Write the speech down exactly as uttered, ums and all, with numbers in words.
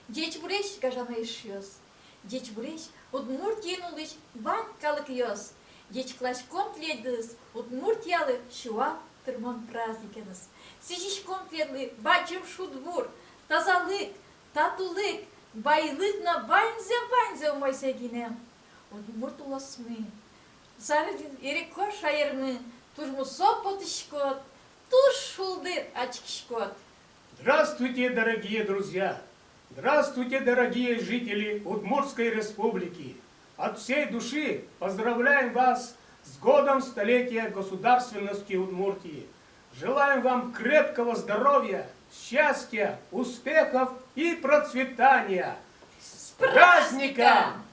Ӟечбуресь, гажано эшъёс! Ӟечбуресь, Удмуртиын улӥсь вань калыкъёс! Ӟечкыласьком тӥледыз Удмуртиялы сю ар тырмон праздникеныз. Сӥзиськом тӥледлы бадӟым шудбур, тазалык, татулык, байлык но ваньзэ, ваньзэ умойзэ гинэ. Удмурт улосмы, саре-, эрико шаермы, туж мусо потӥськод, туж шулдыр адӟиськод. Здравствуйте, дорогие друзья! Здравствуйте, дорогие жители Удмуртской Республики! От всей души поздравляем вас с годом столетия государственности Удмуртии! Желаем вам крепкого здоровья, счастья, успехов и процветания! С праздником!